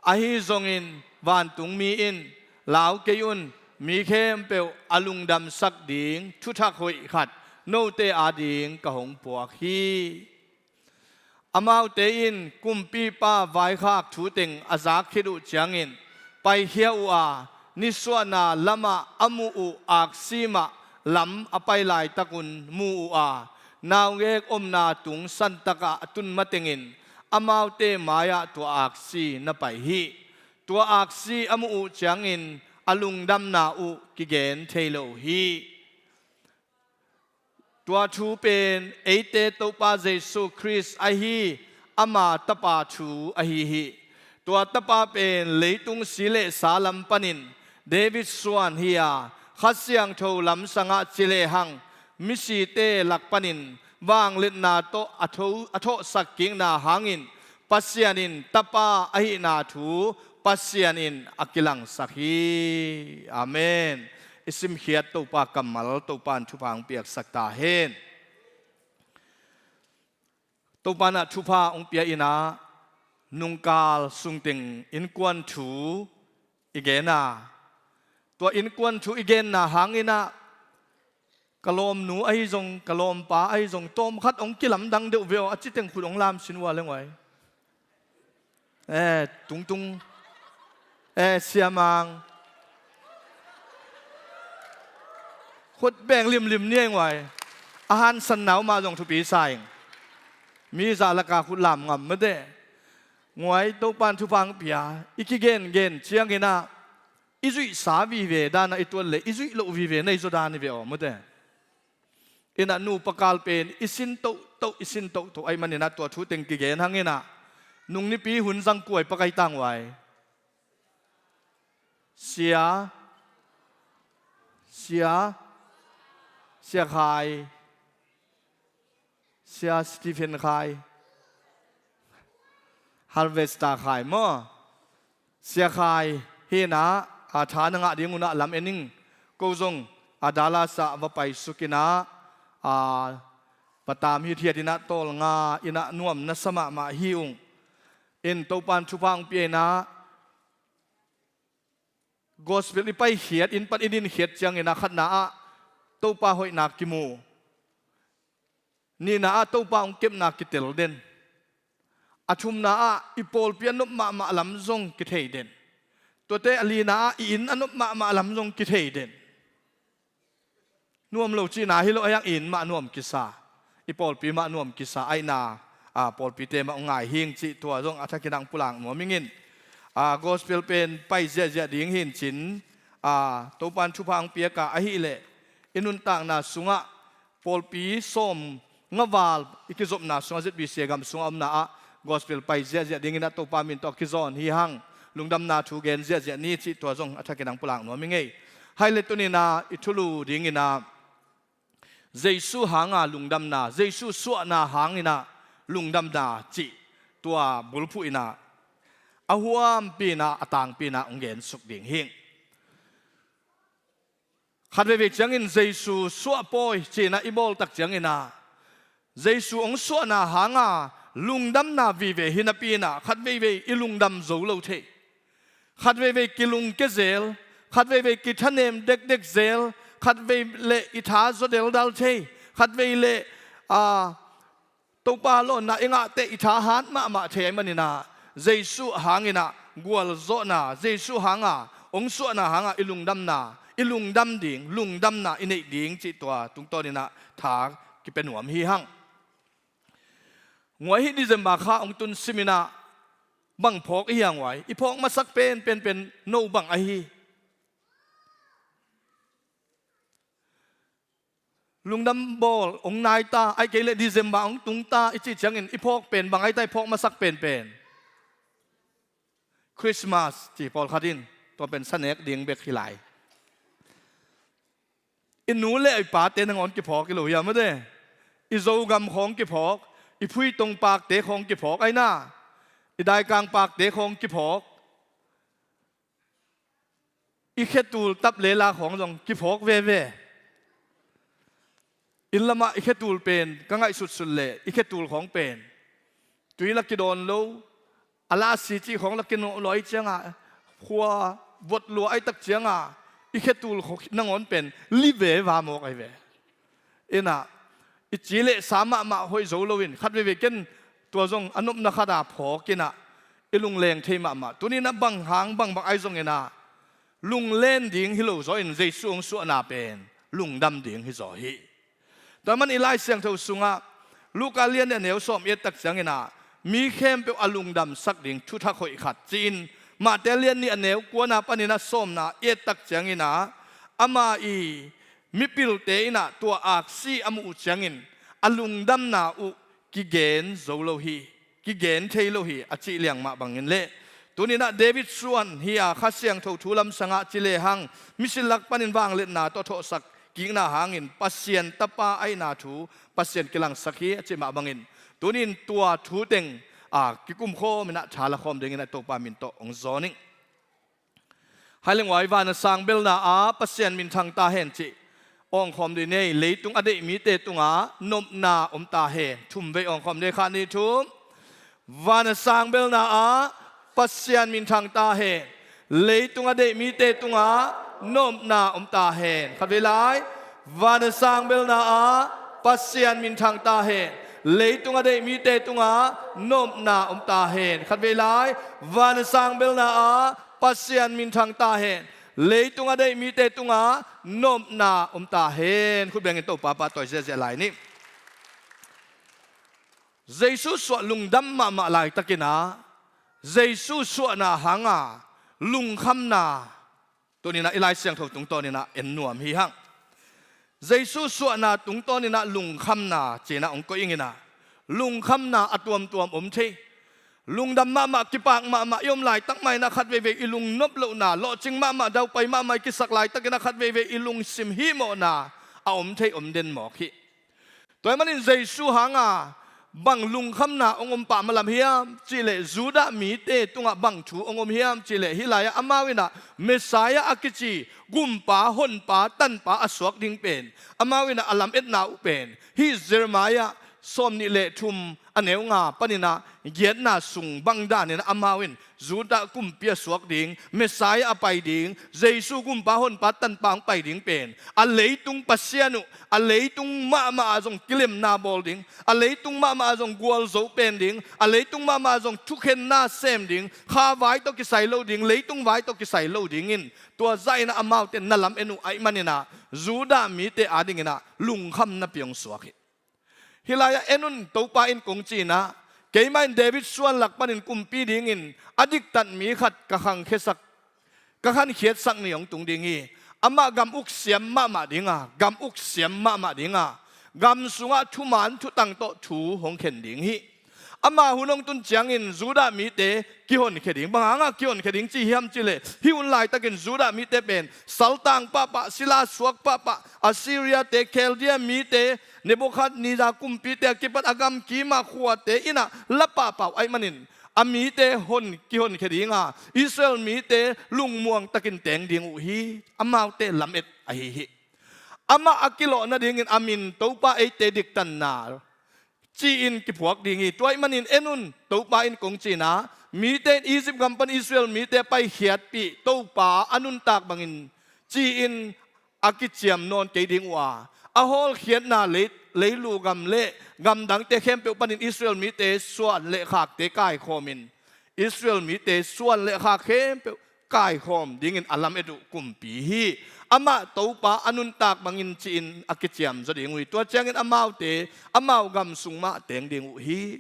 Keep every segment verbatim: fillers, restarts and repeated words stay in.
Ahi zongin vantungmi in, "Lau kei un, mi khempeuh a lungdamsak ding thuthak hoih khat note ading ka hong puak hi." Amaute in kumpipa vaikhak thu teng a zak khit uh ciangin paikhia uh a, nisuahna lamah a muh uh aksi mah lam a pai laitakun mu uh a, naungek omna tung santakah a tun matengin amaute mai-ah tua aksi na pai hi. Tua aksi a muh uh ciangin a lungdamna uh kigen thei lo hi. Tua thu pen eite Topa Jesu Khrist ahi ama tapa thu ahi hi. Tua tapa pen leitung si le sa lam panin David suan hi a, Kha Siangtho lamsangah ci lehang misite lak panin vangliatna tawh a tho-, a thawhsak kikna hangin Pasian in tapa ahihna thu Pasian in a kilangsak hi. Amen. I simkhiat Topa kammal Topa in thupha hong piaksak ta hen. Topa in ah thupha hong pia in ah, nungkal sungteng innkuan thu i gen a, tua innkuan thu i genna hangin ah, ka lawmnu ahi zong, ka lawmpa ahi zong, tawmkhat hong kilamdang deuh ve aw, a citeng khut hong lamsin uh a leng uai. Eh, tungtung. Eh, siamang. Khut beng limlim ni eng uai. A hansanna uh mah zong thupi sa ing. Mi zah laka khut lam ngam mate. Nguai Topa in thupha hong pia, i kigengen ciangin ah, i zuihsa vive danah i tuat leh i zuih loh vive na i zaw dan hi ve aw mate. In ah nupa kal pen i sin tohtoh, i sin tohtoh ahih manin ah tua thu teng kigen hangin ah, nung nipi hun zang kua i pakai tang uai. Sia, Sia, Sia Khai, Sia Stephen Khai, Harvester Khai maw? Sia Khai hi in ah, a, tha na ngah ding un ah lam en ing. Ko zong a Dallas ah va paisuk in ah, a, va tam hithiat in ah tawlnga in ah nuam na sa mahmah hi ung. In Topa in thupha hong pia in ah, gospel i paikhiat, inn pan i dinkhiat ciangin ah khatna ah Topa hoihna kimu. Nihna ah Topa hong kepna kitel den. A thumna ah i pawlpi a nop mahmah lam zong kithei den. Tuate a lina ah i inn a nop mahmah lam zong kithei den. Nuam lo cihna hi lo, a hiang i inn mah nuam kisa, i pawlpi mah nuam kisa, ahihna, a, pawlpite mah hong ngai hing cih tua zong a thakin hong pulak nuam ing in. A, gospel pen pai ziahziah ding hi in cin, a, Topa in thupha hong piak a, ahih leh i nuntakna sungah pawlpi sawm nga val i kizopna sungah Z B C gam sungah omna ah gospel pai ziahziah dingin ah Topa min tawh kizawn hi hang. Lungdamna thu gen ziahziah ni cih tua zong a thakin hong pulak nuam ing ei. Hai le tuni in ah i thulu dingin ah Jesu hanga lungdamna, Jesu suahna hangin ah lungdamna cih tua bulphuh in ah a huampi in ah a tangpi in ah hong gensuk ding hing. Khat veivei ciangin Jesu suah pawi ci-in ah i bawl tak ciangin ah, Jesu hong suahna hanga lungdamna vive hi napi in ah khat veivei i lungdam zo lo thei. Khat veivei kilungkia zel, khat veivei kithanem dekdek zel, khat vei leh i tha zaw deldal thei, khat vei leh, a, Topa lawnna i ngah teh i thahat mahmah thei ahih manin ah, Jesuh hangin ah gualzawhna, Jesuh hanga hong suahna hanga i lungdamna, i lungdam ding, lungdamna i neih ding cih tua tungtawnin ah tha kipia nuam hi hang. Nguai hih December kha hong tun simin ah bang phawk i hiang uai, i phawk masak penpen pen no bang ahi. Lungdam bawl hong nai ta, ahih kei leh December hong tung ta i cih ciangin i phawk pen bang ahi ta, i phawk masak penpen? Christmas ci pawlkhat in, tua pen sa nek ding bek hi lai. I nu le i pate nangawn kiphawk hi lo hiam mate? I Zogam khawng kiphawk, i Phuitong pakte khawng kiphawk ahi na, i Daikang pakte khawng kiphawk. I khetul tap lela khawng zong kiphawk veve. Inn lamah i khetul pen ka ngaihsutsut leh i khetul khawng pen tui la kidawn lo, a lasi cih khawng la kinawh lua i cianga, khua vot lua ai tak cianga i khetul khawh nangawn pen li veva mawk ai ve. Inah i ci leh sa mahmah hoih zo loin khat veivei ken tua zong a nopna khata phawk inah i lungleng thei mahmah. Tuninah bang hang bangbang ai zonginah lunglen ding hi lo zaw in Jesu hong suahna pen lungdam ding hi zaw hi. Tua man i Lai Siangtho sungah Luka lian a neu sawm i et tak cianginah mi khempeuh a lungdamsak ding thuthak hoih khat ci-in Mate lian nih a neu kuana paninah sawmna i et tak cianginah ama i mipilte inah tua aksi a muh uh ciangin a lungdamna uh kigen zo lo hi, kigen thei lo hi a cih liang mah bangin leh tuninah David suan hi a Kha Siangtho thu lamsangah ci lehang misi lak panin vangliatna tawh thawhsak kikna hangin Pasian Tapa aihna thu Pasian kilangsak hi a cih mah bangin tunin tua thu teng a kikumkhawm inah tha la khawm dingin a Topa min tawh hong zawn ing. Hai leng uai, van a sang belna ah Pasian minthang ta hen cih awngkhawm dih nei. Leitung a deih mite tungah nopna om ta hen. Thum vei awngkhawm dih, khat nih thum. Van a sang belna ah Pasian minthang ta hen. Leitung a deih mite tungah nopna om ta hen. Khat vei lai. Van a sang belna ah Pasian minthang ta hen. Leitung a deih mite tungah nopna om ta hen. Khat vei lai. Van a sang belna ah Pasian minthang ta hen. Leitung a deih mite tungah nopna om ta hen. Khut bengin Topa pahtawi ziahziah lai ni. Jesu suah lungdam mahmah laitakinah Jesu suahna hanga lungkhamna tuninah i Lai Siangtho tungtawninah en nuam hi hang. Jesu suahna tungtawninah lungkhamna cinah hong koih inginah lungkhamna a tuamtuam om thei. Lungdam mahmah, kipak mahmah i om laitak mah inah khat veivei i lungnop lohna, lawhcing mahmah, daupai mahmah i kisak laitakinah khat veivei i lungsim hihmawhna a om thei, om den mawk hi. Tua ahih manin Jesu hanga bang lungkhamna hong om pah malam hiam cihleh Judah mite tungah bang thu hong om hiam cihleh hih lai-ah amau inah Messiah a kici gumpa, honpa, tanpa a suak ding pen amau inah a lametna uh pen hih Jeremiah sawm nih le thum a neu nga paninah giatna sung bang daninah amau in Judah kumpi a suak ding, Messiah a pai ding, Jesu gumpa honpa tanpa hong pai ding pen a leitung pasian uh, a leitung mahmah ah zong kilemna bawl ding, a leitung mahmah ah zong gualzo pen ding, a leitung mahmah ah zong thukhenna sem ding, kha vai tawh kisai lo ding, leitung vai tawh kisai lo dingin tua zahinah amaute na lam en uh ahih maninah Judah mite adinginah lungkhamna pi hong suak hi. Hih lai-ah en un, Topa in kong ci-inah keimah in David suan lak panin kumpi dingin a diktat mi khat ka khangkhiasak, ka khankhiatsak ni hong tung ding hi. Amah gam uk siam mahmah dinga, gam uk siam mahmah dinga, gam sungah thuman thutang tawh thu hong khen ding hi. Ama hun hong tun ciangin Judah mite kihonkhia ding. Bang hangah kihonkhia ding ci hiam cihleh hih hun laitakin Judah mite pen saltang pahpah, sila suak pahpah, Assyria-te, Chaldea mite, Nebuchadnezzar kumpite a kipat a gamkim ah khuate innah la pahpah uh ahih manin a mite hon, kihonkhia dinga Israel mite lungmuang takin teng ding uh hi. Amaute lamet ahi hi. Amah a kilawh nadingin a min Topa eite diktanna ci-in kiphuak ding hi. Tua ahih manin en un, Topa in kong ci-inah mite in Egypt gam pan Israel mite paikhiatpih Topa a nuntak bangin ci-in a kiciam nawn kei ding uh a, a hawlkhiatna lei, leilu gam le gamdangte khempeuh panin Israel mite suan le khakte kaikhawmin Israel mite suan le khak khempeuh kaikhawm dingin a lamet uh kumpi hi. Amah Topa a nuntak bangin ci-in a kiciam zaw ding uh hi. Tua ciangin amaute amau gam sung mah teng ding uh hi.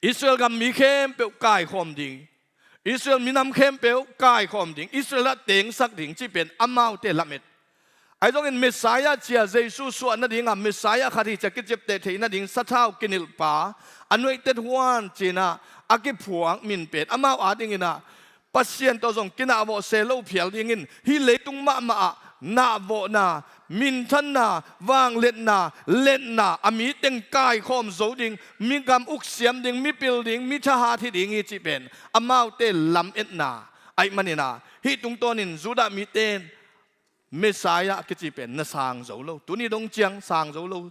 Israel gam mi khempeuh kaikhawm ding, Israel minam khempeuh kaikhawm ding, Israel ah tengsak ding cih pen amaute lamet. Ahi zongin Messiah cia, Jesu suah nadinga Messiah khat hi cia kiciapteh theih nading sathau kinilhpa, anointed one cinah a kiphuak min pen amau adinginah Pasian tawh zong kinahvawh se lo phial dingin hih leitung mahmah ah nahvawhna, minthanna, vangliatna, letna, a mi teng kaikhawm zo ding, mi gam uk siam ding, mi pil ding, mi thahat hi ding hi cih pen amaute lametna ahih maninah hih tungtawnin Judah mite in Messiah a kici pen na sang zo lo. Tuni dong ciang sang zo lo.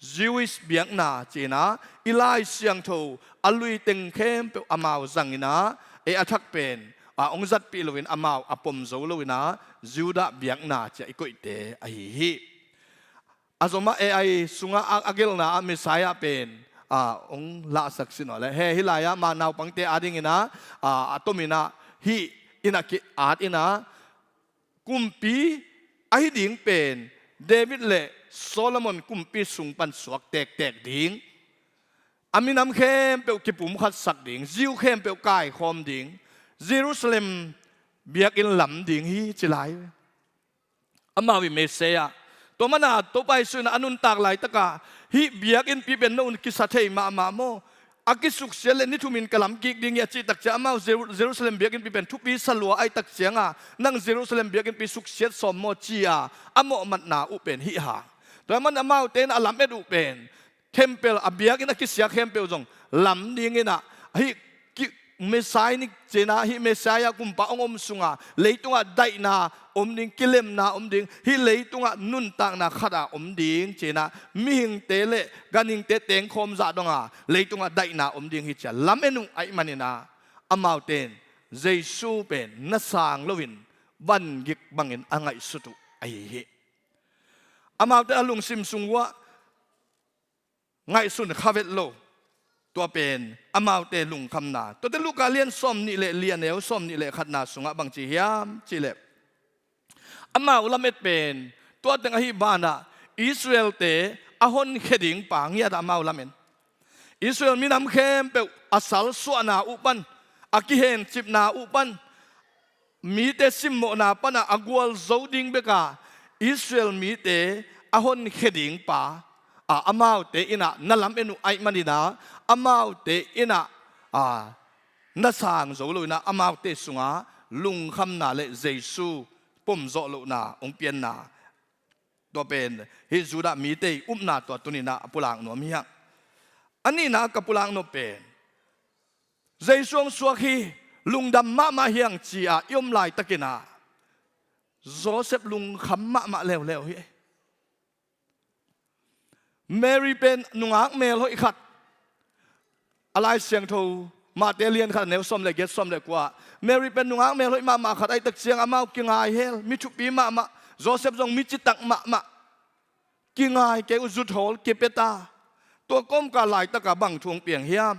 Jewish biakna ci-in ah i Lai Siangtho a lui teng khempeuh amau zangin ah, ei a thak pen a hong zatpih loin amau a pom zo loin ah Judah biakna ci-a i koihte ahi hi. A zomah A I sungah a, a gelhna ah Messiah pen a hong lahsak sin aw le. He hih lai-ah mah naupangte adingin ah a, a tomin ah hih in ah ki-at in ah kumpi ahi ding pen David le Solomon kumpi sung pan suak tektek ding, a minam khempeuh kipumkhatsak ding, Jew khempeuh kaikhawm ding, Jerusalem biakinn lam ding hi ci lai. Amau i Messiah. Tua mana Topa Jesu in a nuntak laitaka hih biakinnpi pen no un kisa thei mahmah maw? A kisuksiat le ni thumin ka lam kik ding hi a cih takciang amau Jeru-, Jerusalem biakinnpi pen thupi sa lua ahih takcianga nang Jerusalem biakinnpi suksiat sawm maw ci-a a mawhmatna uh pen hih hang. Tua man amaute in a lamet uh pen tempel a biakinn a kisia khempeuh zong lam dingin ah hih ki-, Messianic ci-in ah hih Messiah kumpa hong om sunga leitungah daihna om ding, kilemna om ding, hih leitungah nuntakna khatah om ding ci-in ah mihingte le ganhingte tengkhawm zah donga leitungah daihna om ding hi ci-a lamen uh ahih manin ah amaute in Jesu pen na sang loin vangik bangin a ngaihsut uh ahi hi. Amaute a lungsim sung uhah ngaihsun kha vet lo. Tua pen amaute lungkhamna. Tuate Luka lian sawm nih le li a neu sawm nih le khatna sungah bang ci hiam cih leh, amau lamet pen tua teng ahi banah Israelte a honkhia ding pa ngiat ah amau lamen. Israel minam khempeuh a salsuahna uh pan, a kihencipna uh pan, mite simmawhna panah a gualzo ding beka Israel mite a honkhia ding pa a, amaute in ah na lamen uh ahih manin ah amaute in ah a, na sang zo loin ah amaute sungah lungkhamna le Jesu pomzawh lohna hong pianna. Tua pen hih Judah mite upna tua tuni-in ah a pulak nuam hi hang. A nihna ka pulak nop pen Jesu hong suak hi, lungdam mahmah hi hang ci-a i om laitakin ah Joseph lungkham mahmah leuleu hi. Mary pen nungak melhoih khat, a Lai Siangtho Matthai lian khat a neu sawm le giat, sawm le kua, Mary pen nungak melhoih mahmah khat ahih takciang amau kingai hel, mi thupi mahmah, Joseph zong mi citak mahmah, kingai kei uh, zuthawl kipia ta. Tua kawmkal laitakah bang thu hong piang hiam?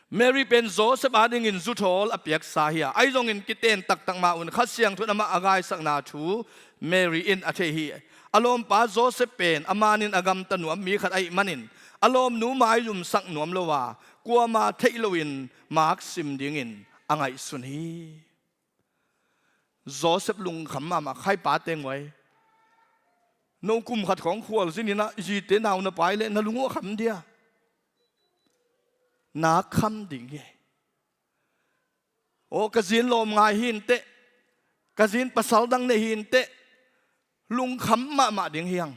Mary pen Joseph adingin zuthawl a piaksa hi a, ahi zongin kiten taktak ma un Kha Siangtho in amah a gaisakna thu Mary in a thei hi. A lawmpa Joseph pen a manin a gamta nuam mi khat ahih manin a lawmnu maizumsak nuam lo a, kuama theih loin mak sim dingin a ngaihsun hi. Joseph lungkham mahmah, khai pa teng uai. No kum khat khawng khualzin in ah zite nau na pai leh na lung uh a kham dia? Na kham ding hi. Aw, ka zin lawm ngai hi inteh, ka zin pasal dang nei hi inteh, lungkham mahmah ding hi hang.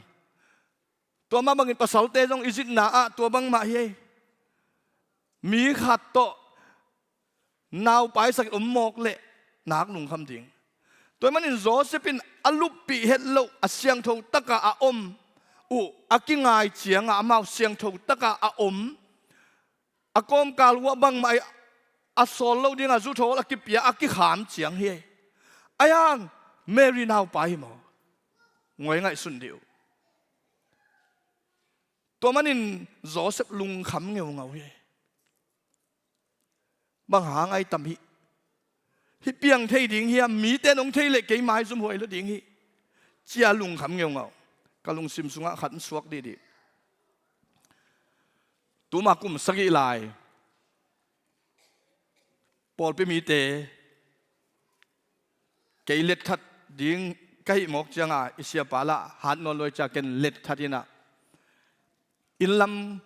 Tua mah bangin pasalte zong i zitna ah tua bangmah hi ei. Mi khat tawh nau paisak om mawk leh nak lungkham ding. Tua ahih manin Joseph in a luppih het loh, a siangtho takah a om uh a kingai ciangah amau siangtho takah a om, a kawmkal uh ah bangmah a sawl loh dingah zuthawl a kipia a kikham ciang hi ei. Ahi hang Mary naupai hi maw? Nguai ngaihsun dih uh. Tua manin Joseph lungkham ngeungau hi. Bang hang ai tam hi? Hih piang thei ding hiam? Mite in hong thei leh kei maizum huai lo ding hi, ci-a lungkham ngeungau. Ka lungsim sungah khat in suak dihdih. Tuma kum sagih lai pawlpi mite kei letkhat ding ka hih mawk cianga i siapa lah hat nawn luai cia ken letkhat inah innlam,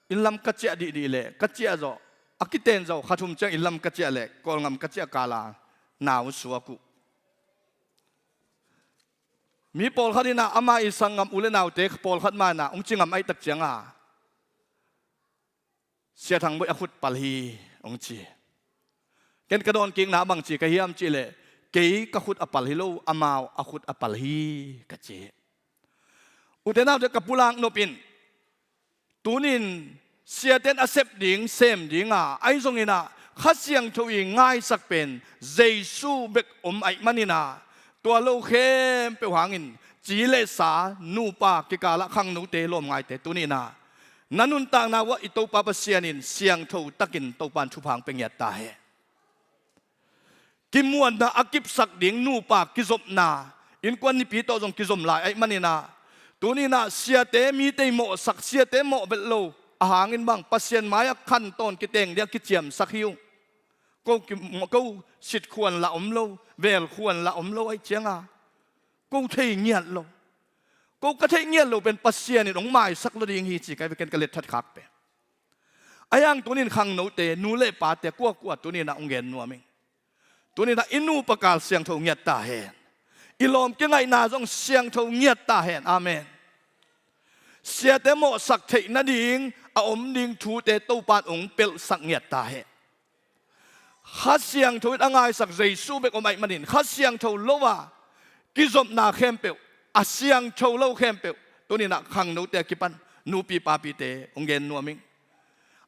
innlam ka ciah dihdih leh ka ciah zawh, a kiten zawh kha thum ciang innlam ka ciah leh Kawlngam ka ciah kala nau suak uh. Mi pawlkhat inah ama i sanggam u le naute pawlkhat ma inah hong ci ngam ahih tak cianga Sia Thang Bawi a khut pal hi hong ci. Ken ka dawnkikna bang ci ka hiam cihleh, kei ka khut a pal hi lo, amau a khut a pal hi ka ci. Ute naute, ka pulak nop in, tunin siate in a sep ding sem ding a, ahi zongin ah Kha Siangtho i ngaisak pen Jesu bek om ahih manin ah, tua lo khempeuh hangin ci le sa, nupa kikal ah khangnote, lawmngaite, tunin ah na nuntakna uah i Topa Pasian in siangtho takin Topa in thupha hong pia ngiat ta hen. Kimuanna a kipsak ding nupa kizopna, innkuan nipi tawh zong kizom lai ahih manin ah, tunin ah siate, mite i mawhsak, siate mawh vet lo, a hangin bang Pasian mai-ah khantawn kiteng ding a kiciamsak hi ung. Ko ki-, ko sitkhuan lah om lo, velkhuan lah om lo ahih ciangin ko thei ngiat lo. Ko ka theih ngiat lo pen Pasian in hong maisak lo ding hi ci, ka hi ve, ken ka letthat khak pen. Ahi hang tunin khangnote, nu le pate, kuakua, tunin ah hong gen nuam ing. Tunin ah i nupa kal siangtho ngiat ta hen. I lawm kingaihna zong siangtho ngiat ta hen. Amen. Siate mawhsak theih nading a om ding thute Topa in hong pelhsak ngiat ta hen. Kha Siangtho in a ngaisak Jesu bek om ahih manin, Kha Siangtho lo a kizopna khempeuh, a siangtho lo khempeuh, tunin ah khangnote a kipan nupi papite hong gen nuam ing.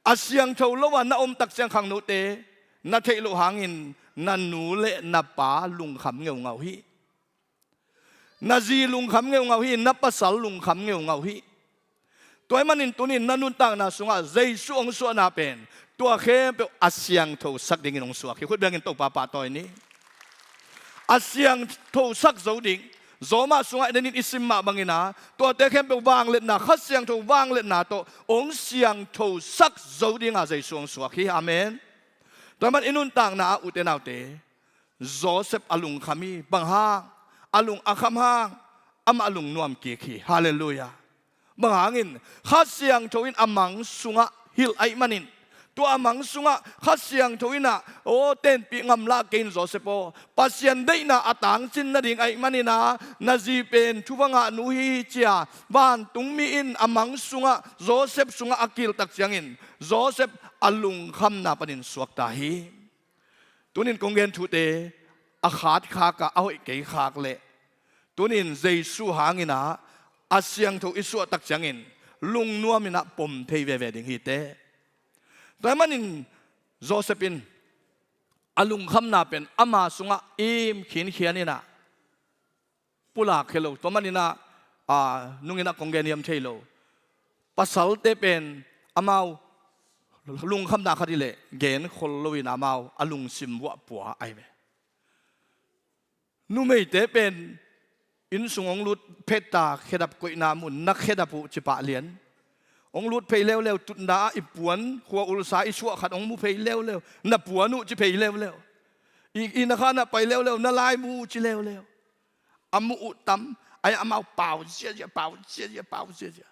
A siangtho lo a na om tak ciang khangnote, na theih loh hangin na nu le na pa lungkham ngeungau hi. Na zi lungkham ngeungau hi, na pasal lungkham ngeungau hi. Tua ahih manin tunin na nuntakna sungah Jesu hong suahna pen tua khempeuh a siangthosak dingin hong suak hi. Khut bengin Topa pahtawi ni. A siangthosak zo ding. Roma sungah i sim mah bangin ah, tuate khempeuh vangliatna, Kha Siangtho vangliatna tawh hong siangthosak zo ding a Jesu hong suak hi. Amen. Tua ahih manin i nuntakna ah, ute naute, Joseph a lungkham hi. Bang hang? A lung a kham hang, amah lungnuam kik hi. Halleluiah. Bang hangin? Kha Siangtho in a mang sungah hilh ahih manin. Tua a mang sungah Kha Siangtho in ah, aw, tenpih ngamlah kei in Joseph aw, Pasian deihna a tangcin nading ahih manin ah, na zi pen thupha ngahnu hi, ci-a vantung mi in a mang sungah Joseph sungah a kihilh tak ciangin Joseph a lungkhamna panin suakta hi. Tunin kong gen thute a khat khak a, a hoih kei khak leh, tunin Jesu hangin ah a siangtho i suah tak ciangin lungnuam in ah pom thei veve ding hi teh. Tua ahih manin Joseph in a lungkhamna pen ama sungah im khinkhian in ah pulak khia lo. Tua manin ah, a, nungin ah kong gen hiam thei lo. Pasalte pen amau lungkhamna khat hi leh gen khol loin amau a lungsim uah pua ahi ve. Numeite pen inn sung hong lut phet a, khedap koihna mun, na khedap uh ci pah lian. Hong lut phei leuleu, tutna ah i puan, khua ulsa i suah khat hong mu phei leuleu, na puan uh ci phei leuleu. I, i na khan ah pai leuleu, na laibu uh ci leuleu. A muh uh tam, ahi hang amau pau ziazia, pau ziazia, pau ziazia.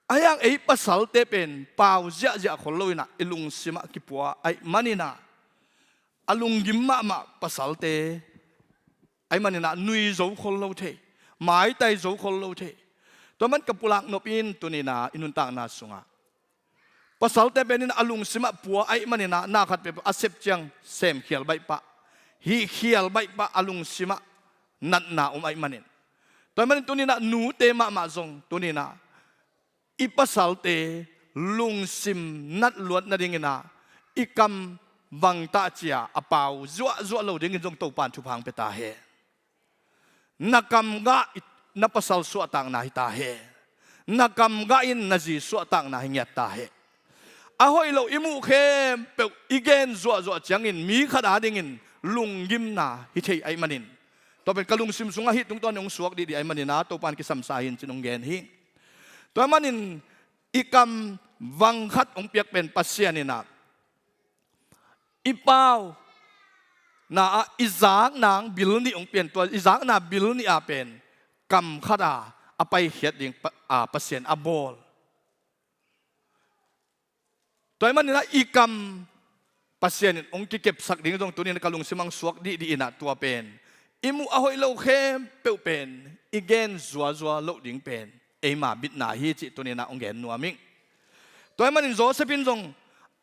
Ahi hang ei pasalte pen pau ziahziah khol loin ah i lungsim ah kipua ahih manin ah, a lunggim mahmah pasalte ahih manin ah nui zo khol lo thei, maitai zo khol lo thei. Tua man ka pulak nop in tunin ah i nuntakna sungah pasalte pen in a lungsim ah pua ahih manin ah na khat peuhpeuh a sep ciang semkhial baih pah, hihkhial baih pah, a lungsim ah natna om ahih manin. Tua ahih manin tunin ah nute mahmah zong tunin ah i pasalte lungsim natluat nadingin ah i kam vangtah ci-a a pau zuahzuah lo dingin zong Topa in thupha hong pia ta hen. Na kam gah i, na pasal suahtakna hi ta hen. Na kam gah in na zi suahtakna hi ngiat ta hen. A hoih lo i muh khempeuh i gen zuahzuah ciangin mi khat adingin lunggimna hi thei ahih manin, tua pen ka lungsim sungah hih tungtawn in hong suak dihdih ahih manin ah Topa in kisamsa hi in ci-in hong gen hi. Tua ahih manin i kam vang khat hong piak pen Pasian in ah i pau na ah i zak nang bil nih hong pia in, tua i zakna bil nih ah pen kam khat a a paikhiat ding Pa-, a Pasian a bawl. Tua ahih manin ah i kam Pasian in hong kikepsak ding zong tunin ka lungsim ah hong suak dihdih in ah tua pen i muh a hoih lo khempeuh pen i gen zuazua loh ding pen eima bitna hi cih tunin ah hong gen nuam ing. Tua ahih manin Joseph in zong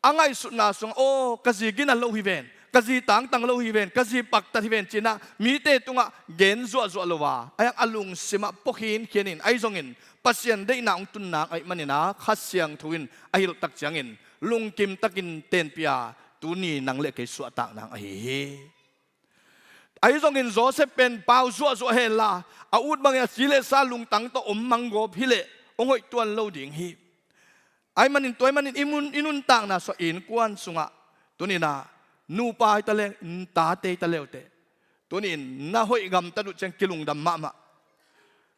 a ngaihsutna sungah, aw, ka zi gina lo hi ven, ka zi tangtang lo hi ven, ka zi paktat hi ven ci-in ah mite tungah gen zuahzuah lo a, ahi hang a lungsim ah pua khinkhian in, ahi zongin Pasian deihna hong tun nang ahih manin ah Kha Siangtho in a hilh tak ciangin lungkim takin tenpih a, tuni nang le kei suahtak nang ahi hi. Ahi zongin Josef pen pau zuahzuah hen la, a ut bangin a si le sa lungtang tawh om manggawp hi leh hong hoih tuan lo ding hi. Ahih manin tua ahih manin i mun, i nuntakna sungah, i innkuan sungah tuni-in ah nupa hi ta leng, tate hi ta le uh teh, tuni-in na hoih gamtat uh ciang kilungdam mahmah.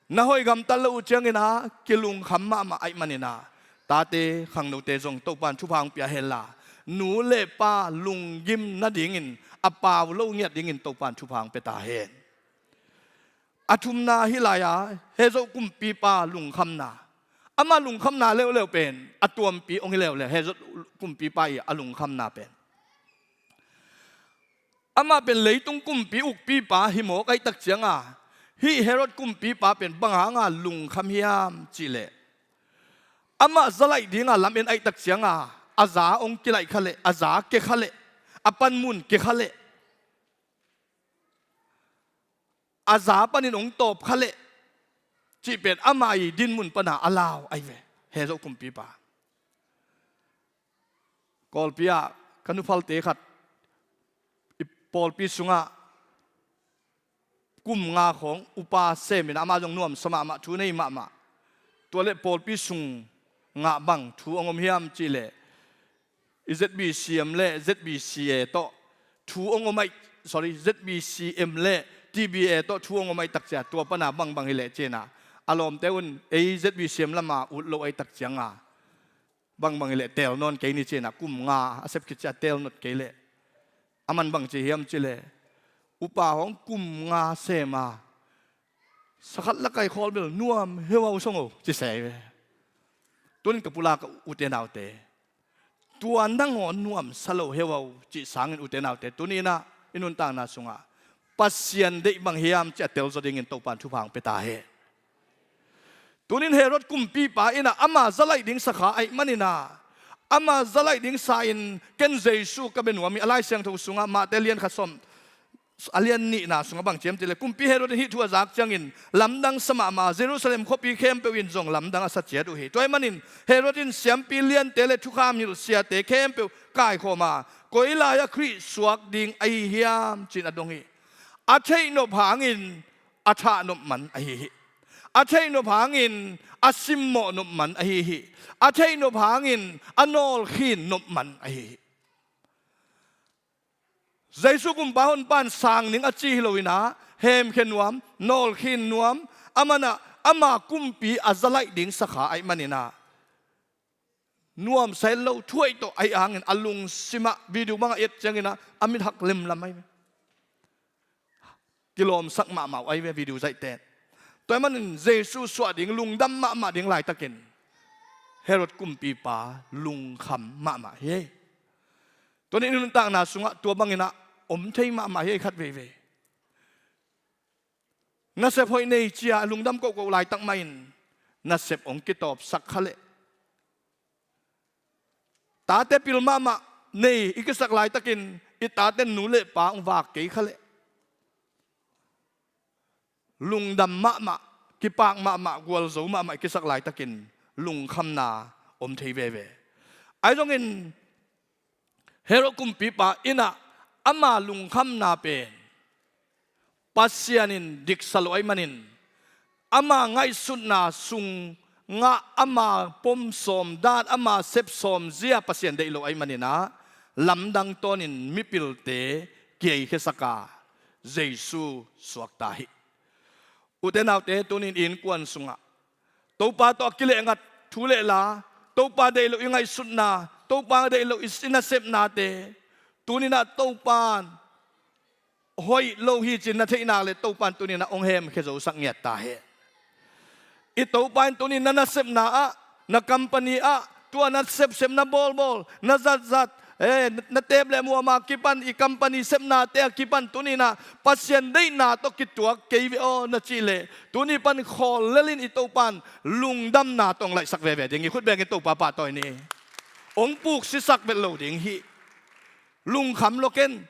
Na hoih gamtat lo uh ciangin ah kilungkham mahmah ahih manin ah, tate khangnote zong Topa'n thupha hong pia hen la, nu le pa lunggim nadingin a pau lo ngiat dingin Topa'n thupha hong pia ta hen. A thumna hih lai-a Herod kumpipa lungkhamna. Amah lungkhamna leuleu pen a tuampi hong hi leuleu, Herod kumpipa i a lungkhamna pen. Amah pen leitung kumpi ukpipa hi mawk ahih tak cianga, hih Herod kumpipa pen bang hanga lungkham hiam cih leh, amah za laih dinga lamen ahih tak cianga, a za hong kilaih kha leh, a za kia kha leh, a panmun kia kha leh, a za panin hong tawp kha leh cih pen amah i dinmun pana a lau ahi ve, Herod kumpipa. Kawlpi ah ka nuphalte khat i pawlpi sungah kum nga khawng upa semin, amah zong nuamsa mahmah, thu nei mahmah. Tua leh pawlpi sungah bang thu hong om hiam cih leh, i Z B C M le Z B C A tawh thu hong om ahih, sorry, Z B C M le T B A tawh thu hong om ahih tak ciang, tua pana bangbang hi leh ci-in ah, a lawmte un ei Z B C M lama ut lo ahih tak cianga, bangbang hi leh teel nawn kei ni ci-in ah, kum nga a sep khit ciang teel nawn kei leh, aman bang ci hiam cih leh, upa hong kum nga sem a, sa khat la kai khawl bel nuam heuhau song o ci se ve. Tunin ka pulak a, ute naute, tua nangawn nuamsa lo heuhau cih sangin, ute naute, tuni-in ah i nuntakna sungah Pasian deih bang hiam cih a telzaw dingin Topa'n thupha hong pia ta hen. Tunin Herod kumpipa in ah ama za laih ding sa kha ahih manin ah, ama za laih ding sa-in ken Jesu ka bia nuam hi. A Lai Siangtho sungah Mate lian khat sawm, a lian nihna sungah bang ci hiam cih leh, kumpi Herod in hih thu a zak ciangin lamdang sa mahmah a, Jerusalem khuapi khempeuh in zong lamdang a sa ciat uh hi. Tua ahih manin Herod in siampi liante le thukham hilh siate khempeuh kaikhawm a, koi lai-ah Khrih suak ding ahi hiam ci-in a dong hi. A theih nop hangin a thah nop man ahi hi. A theih nop hangin a simmawh nop man ahi hi. A theih nop hangin a nawlkhin nop man ahi hi. Jesu kumpa honpa in sang ning a ci hi loin ah, hemkhia nuam, nawlkhin nuam, aman ah ama kumpi a za laih ding sa kha ahih manin ah, nuamsa het lo, thuaih tawh ahih hangin a lungsim ah video bangah et ciangin ah a mit hak lemlam ahi ve. Kilawmsak mahmah uh ahi ve video zaihte. Tua ahih manin Jesu suah ding, lungdam mahmah ding laitakin Herod kumpipa lungkham mahmah hi. Tunin i nuntakna sungah tua bangin ah om thei mahmah hi khat veivei. Nasep hoih nei ci-a lungdam kohkoh laitak mahin nasep hong kitawpsak kha leh, tate pil mahmah nei i kisak laitakin i taten nu le pa hong vak kei kha leh, lungdam mahmah, kipak mahmah, gualzo mahmah i kisak laitakin lungkhamna om thei veve. Ahi zongin Herod kumpipa in ah ama lungkhamna pen Pasian in diksa lo ahih manin, ama ngaihsutna sungah ama pom sawm dan, ama sep sawm zia Pasian deih lo ahih manin ah, lamdang tawnin mipilte kiheikhiasak a, Jesu suakta hi. Ute naute, tunin i innkuan sungah Topa tawh a kilehngak thu le la, Topa deih loh i ngaihsutna, Topa deih loh i nasepnate, tunin ah Topa in hoih lo hi ci-in na theih nak leh, Topa in tunin ah hong hemkhia zosak ngiat ta hen. I Topa in tunin na nasepna ah, na company ah, tua na sepsep, na bawlbawl, na zatzat, eh, na teep le muam a kipan, i company sepnate a kipan tunin ah Pasian deihna tawh kituak kei ve aw na cih leh, tuni pan khawl lelin i Topa in lungdamna tawh hong laihsak veve ding hi. Khut bengin Topa pahtawi ni. Hong puksisak vet lo ding hi. Lungkham lo ken.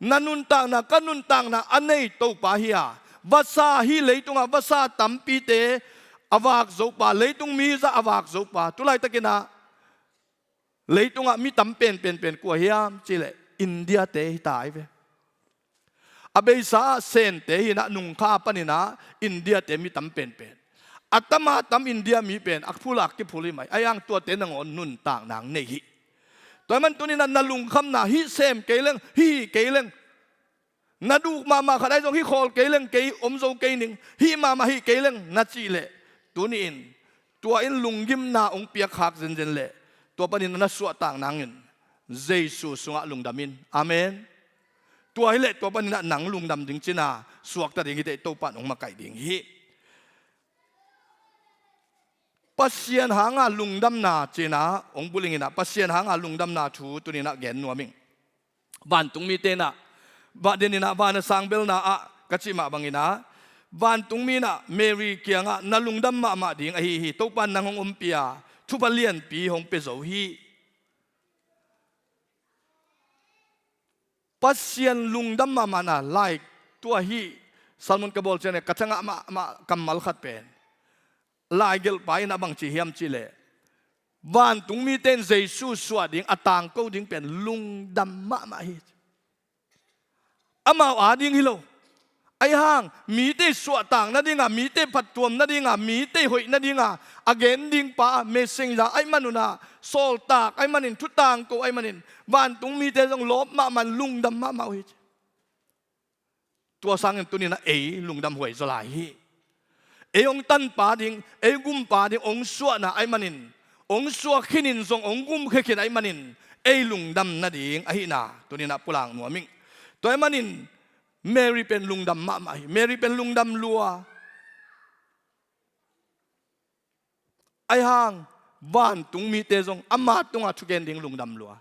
Na nuntakna, ka nuntakna a nei Topa hi a, vasa, hih leitungah vasa tampite a vak zopa, leitung mi zah a vak zopa, tu laitakinah leitungah mi tam penpenpen kua hiam cihleh India-te hi ta hi ve. A beisa ah Sente hi inah, nungkha paninah India-te mi tam penpen. A tama tam India mi pen a phulak kiphul hi mai. Ahi hang tuate nangawn nuntak nang nei hi. Tua ahih man tuninah na lungkhamna hih sem kei leng, hih kei leng, na duk mahmah khat ahi zong hih khawl kei leng kei om zo kei ning, hih mahmah hih kei leng na cih leh, tuni-in tua in lunggimna hong piakkhak zenzen leh, tua panin na suahtak nangin Jesu sungah lungdam in. Amen. Tua hileh tua paninah nang lungdam ding cina suakta ding hi teh, Topa in hong makaih ding hi. Pasian hanga lungdamna cina hong bulinginah, Pasian hanga lungdamna thu tuninah gen nuam ing. Vantung mite inah, va deninah, van a sangbelna ah ka cih mah banginah, vantung mi inah Mary kiangah na lungdam mahmah ding ahi hi, Topa in nang hong ompih a, thupha lianpi hong pia zo hi. Pasian lungdam mahmahna lai, tua hih sermon ka bawl ciangin ka cangah mahmah kammal khat pen, laigelhpa in a bang ci hiam cihleh, vantung mite in Jesu suah ding, a tangko ding pen lungdam mahmah hi. Amau ading hi lo. Ahi hang mite suahtak nadinga, mite phattuam nadinga, mite hoih nadinga a gen dingpa, messenger ahih manunah, sawltak ahih manin, thutangko ahih manin, vantung mite zong lawp mahmah in lungdam mahmah uh hi. Tua sangin tuninah ei lungdam huai zaw lai hi. Ei hong tanpa ding, ei gumpa ding hong suahna ahih manin, hong suak khinin zong hong gumkhia khin ahih manin, ei lungdam nading ahihna tuninah pulak nuam ing. Tua ahih manin Mary pen lungdam mahmah hi. Mary pen lungdam lua. Ahi hang vantung mite zong ama tungah thugen ding lungdam lua.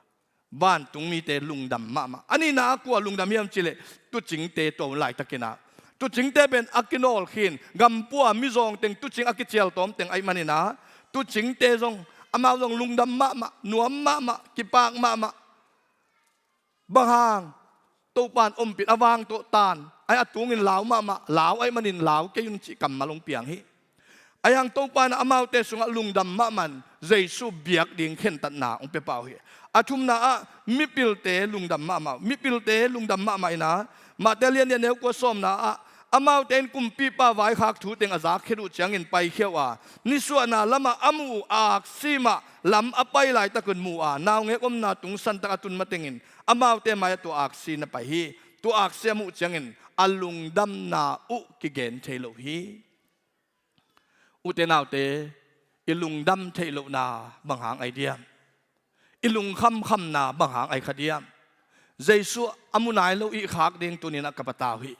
Vantung mite lungdam mahmah. A nihna ah kua lungdam hiam cihleh, tuucingte, tua hun laitakinah tuucingte pen a kinawl khin, gampua mizawng teng, tuucing a kicial tawm teng ahih maninah, tuucingte zong, amau zong lungdam mahmah, nuam mahmah, kipak mahmah. Bang hang? Topa in ompih, a vang tawh tan, ahi a tungin lau mahmah, lau ahih manin lau kei un cih kammal hong piang hi. Ahi hang Topa in amaute sungah lungdam mahmah in Jesu biak ding khentatna hong pia pah uh hi. A thumna ah mipilte lungdam mahmah uh. Mipilte lungdam mahmah inah, Mate lian nih a neu kua sawmna ah, amaute in kumpipa vaikhak thu teng a zakkhia uh ciangin paikhia uh a, nisuahna lamah a muh uh aksi mah lam a pai laitakun mu a, naungek omna tung santak a tun matengin amaute mai-ah tua aksi na pai hi. Tua aksi a muh ciangin a lungdamna uh kigen thei lo hi. Ute naute, i lungdam theih lohna bang hang ai diam? I lungkhamkhamna bang hang ai kha diam? Jesu a mu nai lo i khak ding tuninah ka patau hi.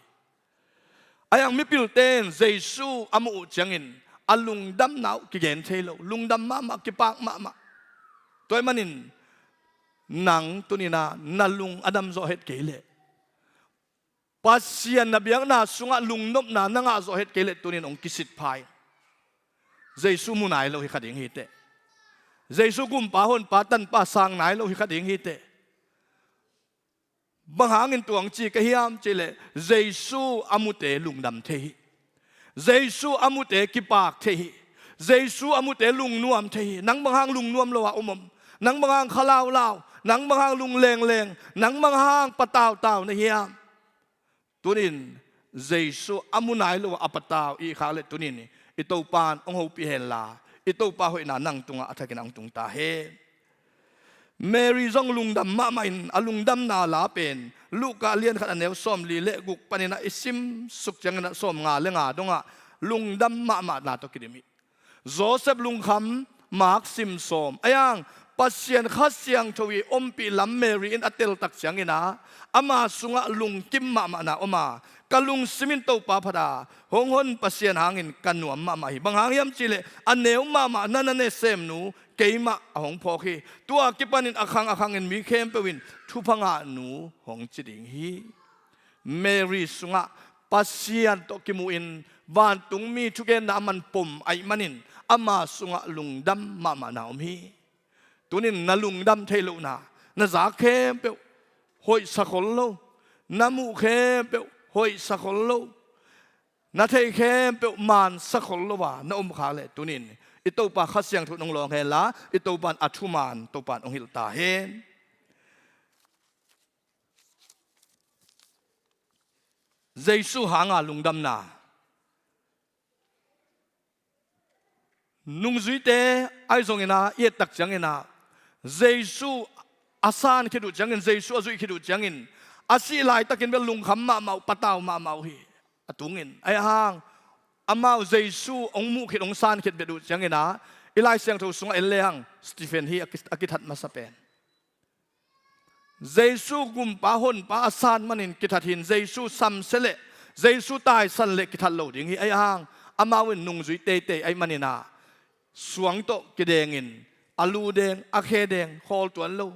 Ahi hang mipilte in Jesu a muh uh ciangin a lungdamna uh kigen thei lo, lungdam mahmah, kipak mahmah. Tua ahih manin nang tuninah na lung a dam zawh het kei leh, Pasian na biakna sungah lungnopna na ngah zawh het kei leh, tunin hong kisit pha in. Jesu mu nai lo hi kha ding hi teh. Jesu gumpa, honpa, tanpa sang nai lo hi kha ding hi teh. Bang hangin tua hong ci ka hiam cihleh, Jesu a mute lungdam thei hi. Jesu a mute kipak thei hi. Jesu a mute lungnuam thei hi. Nang bang hang lungnuam lo a om om? Nang bang hang kha laulau? Nang bang hang lunglengleng? Nang bang hang patautau na hiam? Tunin Jesu a mu nai lo a patau i khak leh, tunin i Topa in hong hopih henla, i Topa hoihna nang tungah a thakin hong tung ta hen. Mary zong lungdam mahmah in, a lungdamna la pen Luka lian khat a neu sawmli le guk paninah i sim suk cianginah sawmnga le nga dongah lungdam mahmahna tawh kidim hi. Joseph lungkham, Mark sim sawm. Ahi hang Pasian Kha Siangtho i ompih lam Mary in a teltak cianginah ama sungah lungkim mahmahna om a, ka lungsim in Topa phat a, hong hon Pasian hangin ka nuam mahmah hi. Bang hang hiam cihleh, a neu mahmah na na ne semnu keimah a hong phawk hi. Tua kipanin a khang a khangin mi khempeuh in thupha ngahnu hong ci ding hi. Mary sungah Pasian tawh kimuhin vantungmi thugenna a man pom ahih manin ama sungah lungdam mahmahna om hi. Tunin na lungdam theih lohna, na zak khempeuh hoihsa khol lo, na muh khempeuh hoihsa khol lo, na theih khempeuh mansa khol lo a na om khak leh tunin i Topa Kha Siangtho in hong lawng hen la, i Topa in a thuman Topa in hong hilh ta hen. Jesu hanga lungdamna. Nungzuite ahi zongin ah, i et tak ciangin ah, Jesu a san khit uh ciangin, Jesu a zuih khit uh ciangin, a sih laitakin bel lungkham mahmah uh, patau mahmah uh hi. A tungin ahi hang, amau Jesu hong muh khit, hong san khit vet uh ciangin ah, i Lai Siangtho sungah en lehang Stephen hi a ki-, a kithat masa pen. Jesu gumpa honpa a san manin kithat hin, Jesu samsia leh Jesu taisan leh kithat lo ding hi. Ahi hang, amau in nungzui teitei ahih manin ah, suang tawh kidengin, a lu deng, a khe deng khawl tuan lo.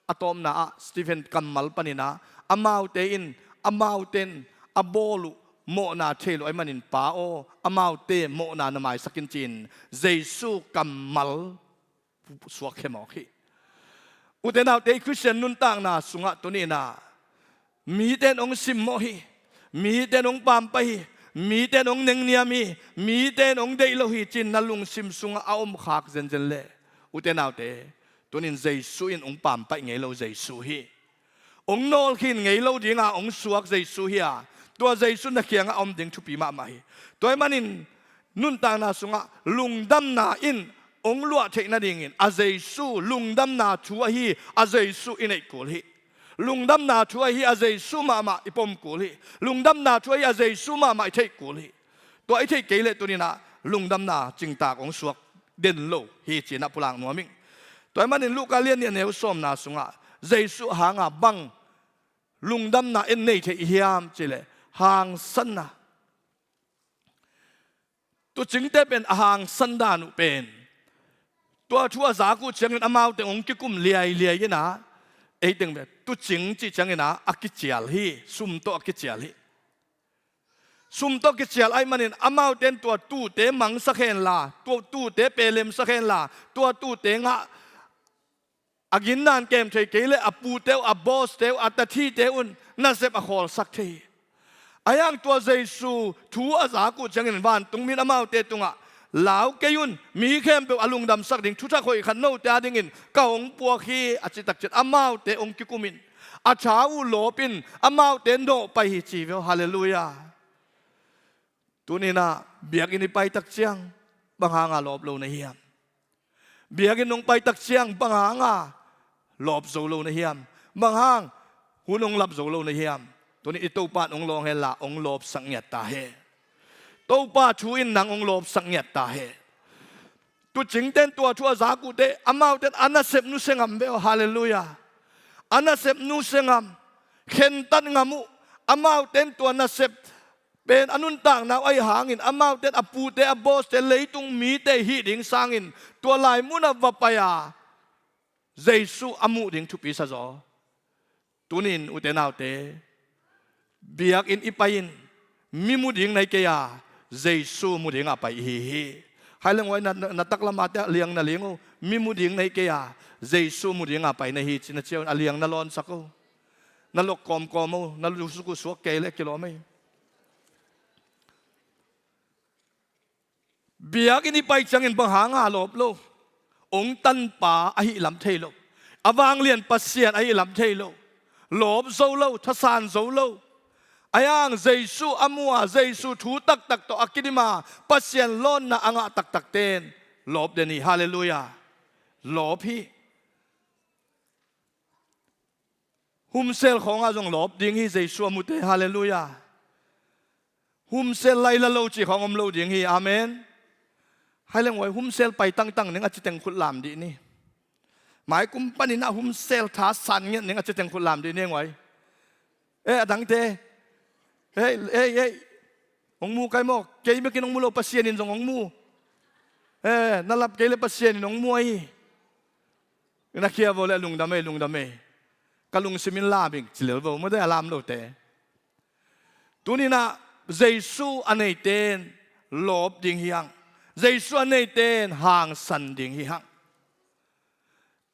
A tawpna ah Stephen kammal panin ah, amaute in, amaute in a bawl uh mawhna thei lo ahih manin, Pa aw, amaute mawhna na maisak in, ci-in Jesu kammal suakkhia mawk hi. Ute naute, i Khristian nuntakna sungah tuni-in ah, mite in hong simmawh hi, mite in hong pampaih hi, mite in hong nengniam hi, mite in hong deih lo hi, ci-in na lungsim sungah a om khak zenzen leh, ute naute, tunin Jesu in hong pampaih ngei lo Jesu hi. Hong nawlkhin ngei lo dinga hong suak Jesu hi a, tua Jesu na kiangah a om ding thupi mahmah hi. Tua ahih manin nuntakna sungah lungdamna in hong luah theih nadingin a Jesu, lungdamna thu ahi a Jesu i neih kul hi. Lungdamna thu ahi a Jesu mahmah i pom kul hi. Lungdamna thu ahi a Jesu mahmah i theih kul hi. Tua i theih kei leh tuni-in ah lungdamna cingtak hong suak den lo hi, ci-in ah pulak nuam ing. Tua ahih manin Luka lian nih a neu sawmna sungah Jesu hanga bang lungdamna en nei thei i hiam cih leh, hangsanna. Tuucingte pen a hangsan dan uh pen, tua thu a zak uh ciangin amaute hong kikum liailiai in ah, ei teng pen tuucing cih ciangin ah a kicial hi, sum tawh a kicial hi. Sum tawh kicial ahih manin amaute in tua tuute mangsak hen la, tua tuute pelemsak hen la, tua tuute ngah a ginna in kem thei kei leh a pute uh, a bawste uh, a tathite un nasep a khawlsak thei hi. Ahi hang tua Jesu thu a zak uh ciangin vantungmi in amaute tungah, "Lau kei un, mi khempeuh a lungdamsak ding thuthak hoih khat note adingin ka hong puak hi," a cih tak ciang amaute hong kikum in, a tha uh lawp in amaute nawh pai hi, ci ve aw. Halleluiah. Tuni-in ah biakinn i pai tak ciang bang hanga lawp lo na hiam? Biakinn hong pai tak ciang bang hanga lawp zo lo na hiam? Bang hang hun hong lap zo lo na hiam? Tuni i Topa in hong lawng hen la, hong lawpsak ngiat ta hen. Topa thu in nang hong lawpsak ngiat ta hen. Tuucingte in tua thu a zak uh teh, amaute in a nasep nusia ngam ve aw. Halleluiah. A nasep nusia ngam, khentat ngam uh. Amaute in tua nasep pen a nuntakna uh ahih hangin, amaute in a pute, a bawste, leitung mite hih ding sangin tua lai munah va pai a, Jesu a muh ding thupi sa zaw. Tuni-in ute naute, biakinn i pai in, mi mu ding na hi kei a, Jesu mu dinga pai i hi hi. Hai leng uai, na, na, na taklamte ah liang na ling uh, mi mu ding na hi kei a, Jesu mu dinga pai na hi, ci-in a ciau in a liang na lawnsak uh. Na lok kawmkawm uh, na lusuk uh suak kei leh kilawm ei. Biakinn i pai ciangin bang hanga lawp lo? Hong tanpa ahih lam thei lo. A vanglian Pasian ahih lam thei lo. Lawp zo lo, thasan zo lo. Ahi hang Jesu a mu a, Jesu thu taktak tawh a kidim a, Pasian lawnna a ngah taktakte in lawp den hi. Halleluiah. Lawp hi. Humsel khawngah zong lawp ding hi, Jesu a mute. Halleluiah. Humsel laila lo cih khawng om lo ding hi. Amen. Hai leng uai, humsel pai tangtang ning a ci teng khut lam dih ni. Mai kum panin ah humsel tha san ngiat ning a ci teng khut lam dih ni, uai. Eh, a dangte. Hei, hei, hei. Hong mu kai maw? Kei bekin hong mu lo, Pasian in zong hong mu. Eh, na lap kei leh Pasian in hong mu ahi. Na khia vo leh lungdam ei, lungdam ei. Ka lungsim in lam ing ci lel vo, mawte, a lam lote. Tuni-in ah Jesu a neite in lawp ding hi hang. Jesu a neite in hangsan ding hi hang.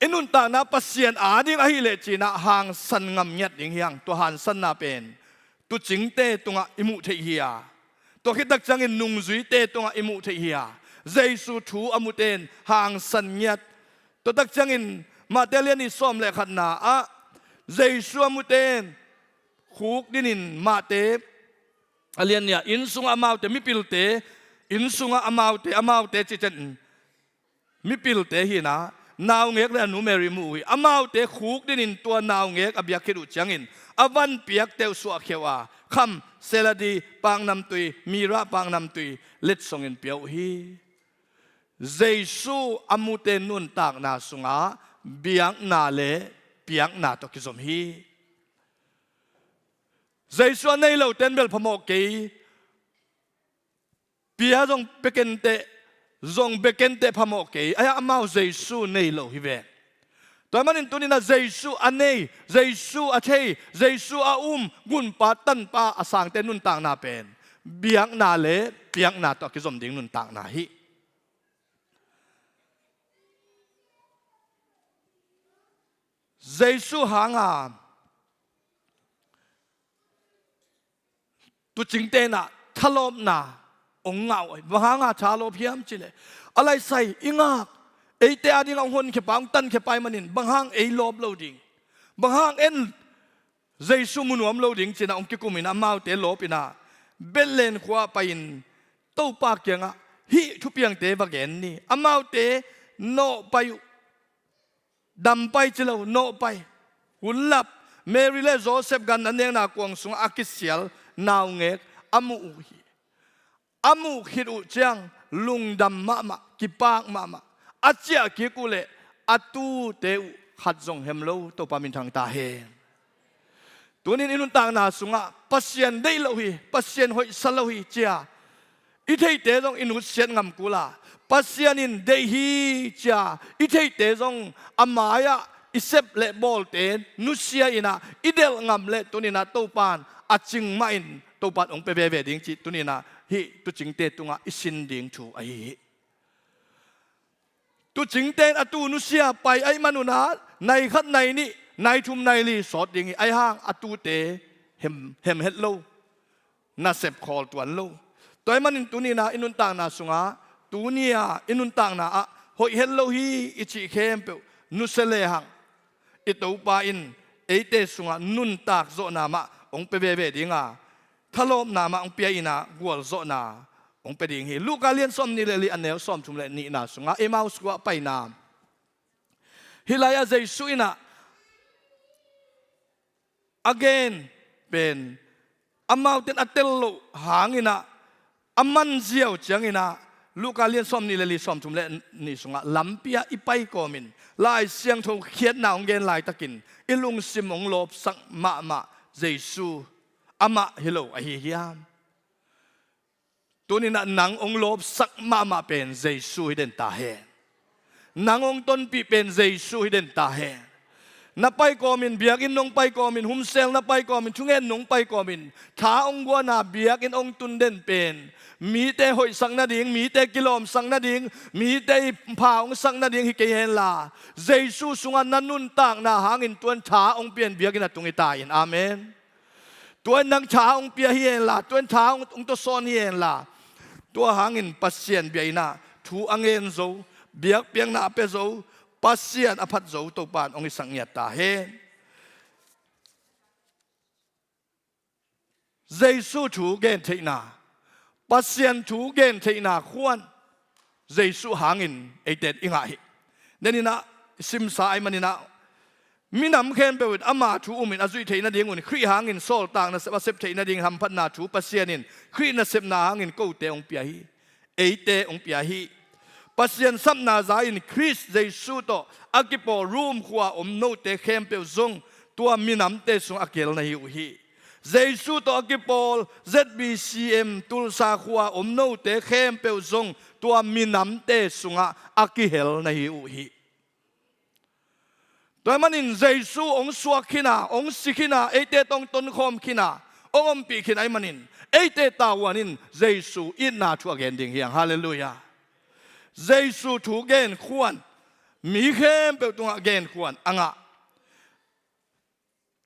i nuntakna Pasian ading ahih leh cinah hangsan ngam ngiat ding hi hang. Tua hangsanna pen tuucingte tungah i muh theih hi a, tua khit tak ciangin nungzuite tungah i muh theih hi a, Jesu thu a mute in hangsan ngiat. Tua tak ciangin Mate lian nih sawm le khatna ah Jesu a mute in khukdinin, Mate a lian nih ah inn sungah amaute, mipilte, inn sungah amaute, amaute cih ciangin mipilte hi-in ah naungek le a nu Mary mu uh hi. Amaute khukdinin tua naungek a biak khit uh ciangin a van piakte uh suahkhia uh a, kham, seladi paknamtui, myrrh paknamtui letsongin pia uh hi. Jesu a mute nuntakna sungah biakna le piakna tawh kizom hi. Jesu a nei lote in bel phamawh kei, pia zong pia kenteh, zong bia kenteh phamawh kei, ahi hang amau Jesu nei lo hi ve. Tua ahih manin tuni-in ah Jesu a nei, Jesu a thei, Jesu a um, gunpa tanpa a sangte nuntakna pen biakna le piakna tawh a kizom ding nuntakna hi. Jesu hanga tuucingte in ah thalawpna hong ngah uh hi. Bang hanga thalawp hiam cih leh, a laisai i ngak, eite adingah hong honkhia pa, hong tankhia pa ahih manin bang hang ei lawp lo ding, bang hang en Jesu mu nuam lo ding ci-in ah hong kikum in ah amaute lawp in ah Bethlehem khua-ah pai-in Topa kiangah hih thupiangte va gen ni. Amaute nawh pai uh, dam pai ci lo, nawh pai. Hun lap, Mary le Joseph gan an nekna kuang sungah a kisial naungek a muh uh hi. A muh khit uh ciang lungdam mahmah, kipak mahmah. A ciah kik uh leh a tuute uh khat zong hem lo. Topa minthang ta hen. Tuni-in i nuntakna sungah Pasian deih lo hi, Pasian hoihsa lo hi ci-a i theite zong i nusiat ngam kul a, Pasian in deih hi ci-a i theite zong a mai-ah i sep le bawlte nusia in ah i delh ngam leh tuni-in ah Topa in a cing mahin Topa in hong pia veve ding cih tuni-in ah hih tuucingte tungah i sin ding thu ahi hi. Tuucingte in a tuu nusia pai ahih manun ah nai khat, nai nih, nai thum, nai li sawt ding hi. Ahi hang a tuute hem, hem het lo, nasep khawl tuan lo. Tua ahih manin tuni-in ah i nuntakna sungah, tuni-a i nuntakna ah hoih het lo hi i cih khempeuh nusia lehang i Topa in eite sungah nuntak zawhna mah hong pia veve ding a, thalawpna mah hong pia in ah gualzawhna hong pia ding hi. Luka lian sawmnih le li, a neu sawmthum le nihna sungah Emmaus khua-ah paina, hih lai-ah Jesu in ah a gen pen amaute in a tel loh hangin ah a man ziau ciangin ah Luka lian sawmnih le li, sawmthum le nih sungah lampi-ah i pai kawmin Lai Siangtho khiatna hong gen laitakin i lungsim hong lawpsak mahmah Jesu amah hi lo ahi hiam? Tuni-in ah nang hong lawpsak mahmah pen Jesu hi den ta hen. Nang hong tonpih pen Jesu hi den ta hen. Na pai kawmin, biakinn nong pai kawmin, hun sel na pai kawmin, thungen nong pai kawmin, tha hong guan a biakinn hong tun den pen mite hoihsak nading, mite kilawmsak nading, mite i pha hong sak nading hi kei henla, Jesu sungah na nuntakna hangin tua in tha hong pia in biakinn a tung hi ta in. Amen. Tua in nang tha hong pia hi henla, tua in tha hong, hong tawsawn hi henla, tua hangin Pasian bia in ah thu a ngen zo, biakpiakna a pia zo, Pasian a phat zo Topa in hong hisak ngiat ta hen. Jesu thu gentheihna, Pasian thu gentheihna khuan Jesu hangin eite in i ngah hi. Denin ah i simsa ahih manin ah minam khempeuh in ama thu umin a zuih theih nadingun Khrih hangin sawltak nasep a sep theih nading hamphatna thu Pasian in Khrih nasepna hangin kote hong pia hi. Eite hong pia hi. Pasian sapna za-in Khrist Jesu tawh a kipawl Rom khua om note khempeuh zong tua minamte sungah a kihel na hi uh hi. Jesu tawh a kipawl Z B C M Tulsa khua om note khempeuh zong tua minamte sungah a kihel na hi uh hi. Tua ahih manin Jesu hong suak khin a, hong si khin a, eite tawh hong tonkhawm khin a, hong ompih khin ahih manin eite tavuan in Jesu itna thu a gen ding hi hang. Halleluiah. Jesu thu gen khuan, mi khempeuh tungah genkhuan a ngah.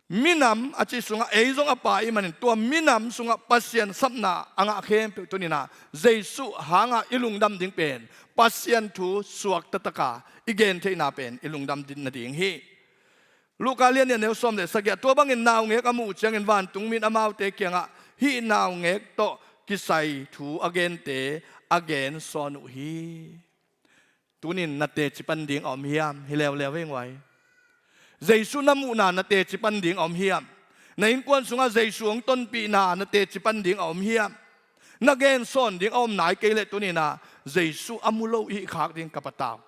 Minam a cih sungah ei zong a pa i hih manin tua minam sungah Pasian sapna a ngah khempeuh tuni-in ah Jesuh hangah i lungdam ding pen Pasian thu suak taktak a i gen theihna pen i lungdam nading hi. Luka lian nih a neu sawm le sagih ah, tua bangin naungek a muh uh ciangin vantungmi in amaute kiangah hih naungek tawh kisai thu a gente a gen sawn uh hi. Tuni-in na teci pan ding a om hiam? Hi leuleu ei nguai. Jesuh na muhna na teci pan ding a om hiam? Na innkuan sungah Jesuh hong tonpihna na teci pan ding a om hiam? Na gen sawn ding a om nai kei leh tuni-in ah Jesuh a mu lo i hih khak ding ka patau.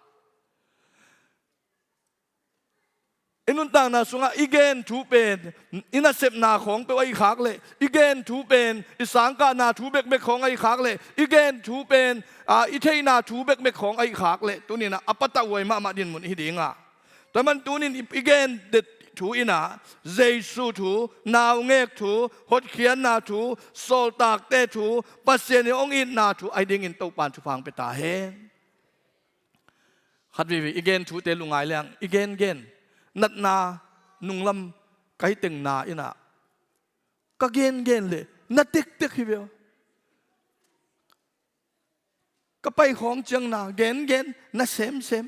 I nuntakna sungah i gen thu pen i nasepna khawng peuh a hih khak leh, i gen thu pen i sangkahna thu bekbek khawng a hih khak leh, i gen thu pen, aa, i theihna thu bekbek khawng a hih khak leh, tuni-in ah a patauhuai mahmah dinmun hi ding a. Tua ahih manin tuni-in i, i gen det thu in ah Jesuh thu, naungek thu, hotkhiatna thu, sawltakte thu, Pasian in hong itna thu ahi dingin Topa'n thupha hong pia ta hen. Khat veivei i gen thute lungngai leng, i gengen, natna nunglam ka hih teng na in ah ka gengen leh na tektek hi ve aw. Ka pai khawng ciang na gengen, na semsem.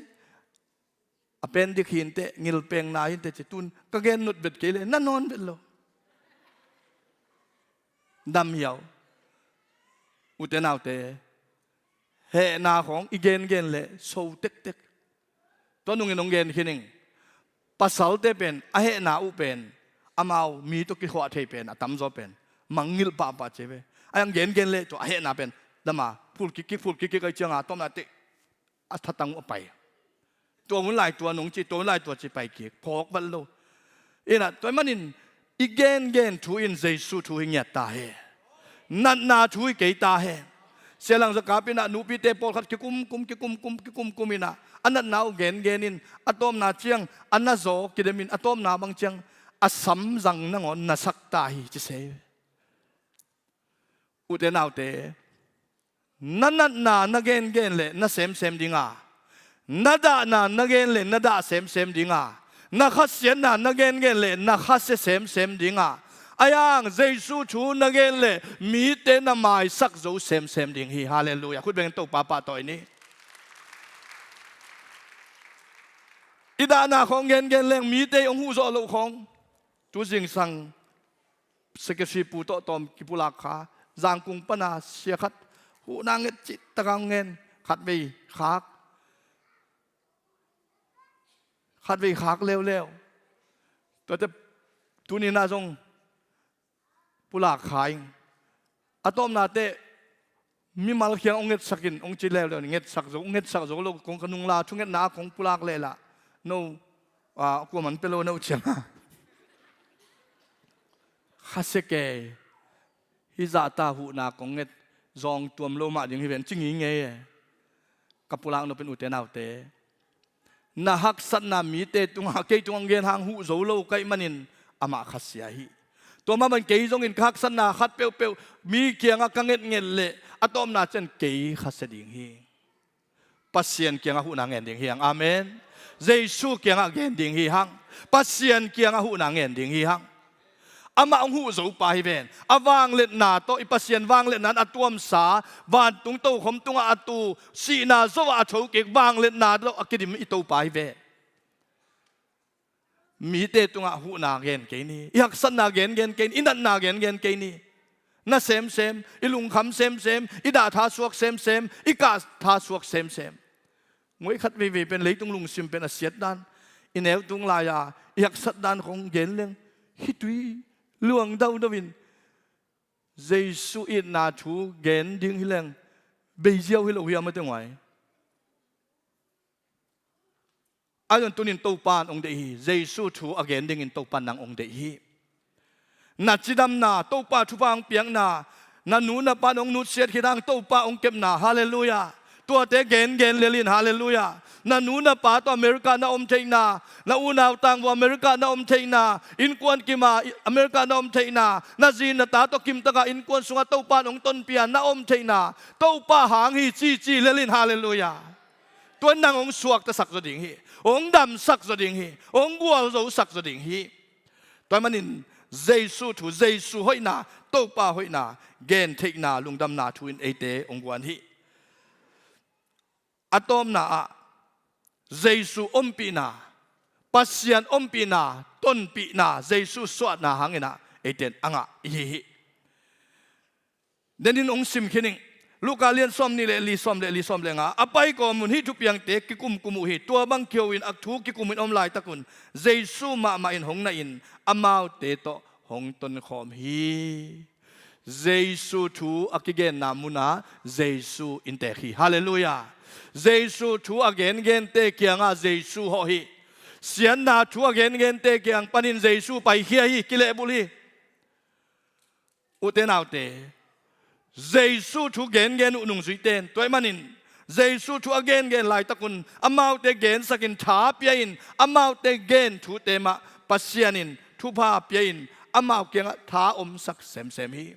A pen dik hi inteh, ngilpeng na hi inteh ci, tun ka gen nut vet kei leh na nawn vet lo. Dam hiau. Ute naute, hehna khawng i gengen leh so tektek. Tua nungin hong gen khin ing. Pasalte pen a hehna uh pen amau mi tawh kikhuah thei pen a tamzaw pen mangngilh pahpah ci ve. A hang gengen leh tua a hehna pen dam a, phul kikkik, phul kikkik ahih ciang a tawpna teh a thatang uh a pai. Tua hun lai tua nung ci, tua hun lai tua ci pai kik, phawk vat lo. In ah tua ahih manin i gengen thu in Jesuh thu hi ngiat ta hen. Natna thu hi kei ta hen. Sia Lang Za Kap in ah nupite pawlkhat kikumkum, kikumkum, kikumkum in ah a natna uh gengen in a tawpna ciang a nazaw kidem in a tawpna bang ciang a samzang nangawn na sak ta hi ci se. Ute naute, na natna na gengen leh na semsem ding a, na dahna na gen leh na dah semsem ding a, na khasiatna na gengen leh na khasia semsem ding a, a hang Jesuh thu na gen leh mite na maisak zo semsem ding hi. Halleluiah. Khut bengin Topa pahtawi ni. I dahna khawng gengen leng mite hong huh zawh loh khawng. Tu zingsang Secretary pu tawh tawm kipulak kha, Zangkung pana sia khat huhna nget cihtak a hong ngen, khatvei khak, khatvei khak leuleu. Tuate tuni-in ah zong pulak kha ing. A tawpna teh mimal kiang hong ngetsak in hong ci leuleu, ngetsak zo, ngetsak zo lo, kong ka nungla thungetna ah kong pulak leh lah no, ah, kuaman pia lo no ciang a. Khasia kei, hih zahta huhna kong nget zawng tuam lo mah ding hi ven ci ngingei e. Ka pulak nop in ute naute, na haksatna mite tungah kei tungah hong gen hang huh zo lo ka hih manin amah khasia hi. Tua mah bangin kei zongin ka haksatna khat peuhpeuh mi kiangah ka ngetnget leh a tawpna ciang kei khasia ding hi. Pasian kiangah huhna ngen ding hi hang. Amen. Jesuh kiangah gen ding hi hang. Pasian kiangah huhna ngen ding hi hang. Amah hong huh zo pa hi ven. A vangliatna tawh, i Pasian vangliatna in a tuamsa, vantung tokhom tungah a tu, sihna zo ah a thokik vangliatna tawh a kidim i Topa hi ven. Mite tungah huhna gen kei ni, i haksatna gengen kei ni, i natna gengen kei ni. Na semsem, i lungkham semsem, i dah thasuak semsem, i kah thasuak semsem. Nguai khat veivei pen leitung lungsim pen a siat dan, i neu tung lai-a i haksat dan khong gen leng, hih tui luang daudau in Jesuh itna thu gen ding hi leng, bei ziau hi lo hiam a teng uai. Ahi zongin tunin Topa in hong deih hi. Jesuh thu a gen dingin Topa in nang hong deih hi. Na cidamna, Topa thupha hong piakna, na nu na pa in hong nutsiat khit hang Topa hong kepna, halleluiah. Tuate gengen lel in, halleluiah. Na nu na pa tawh America na om theihna, na unau tangvua America na om theihna, innkuan kima America na om theihna, na zi na ta tawh kimtakah innkuan sungah Topa in hong tonpih a na om theihna, Topa hang hi cici lel in, halleluiah. Tua nang hong suaktasak zaw ding hi. Hong damsak zaw ding hi. Hong gualzosak zaw ding hi. Tua ahih manin Jesu thu, Jesu hoihna, Topa hoihna gentheihna, lungdamna thu in eite hong guan hi. A tawpna ah Jesu ompihna, Pasian ompihna, tonpihna, Jesu suahna hangin ah eite in a ngah i hi hi. Denin hong sim khin ing. Luka lian sawm nih le li, sawm le li, sawm le nga. A pai kawm un hih thupiangte kikumkum uh hi. Tua bang kiho in a thu kikumin om laitakun Jesu mahmah in hong nahin amaute tawh hong tonkhawm hi. Jesu thu a kigenna munah Jesu inntek hi. Halleluiah. Jesu thu a gengente kiangah Jesu hawh hi. Siatna thu a gengente kiang panin Jesu paikhia hi, kilehbulh hi. Ute naute, Jesu thu gengen uh nungzuite in, tua ahih manin Jesu thu a gengen laitakun amaute gensakin tha pia-in, amaute gen thute mah Pasian in thupha pia-in amau kiangah tha omsak semsem hi.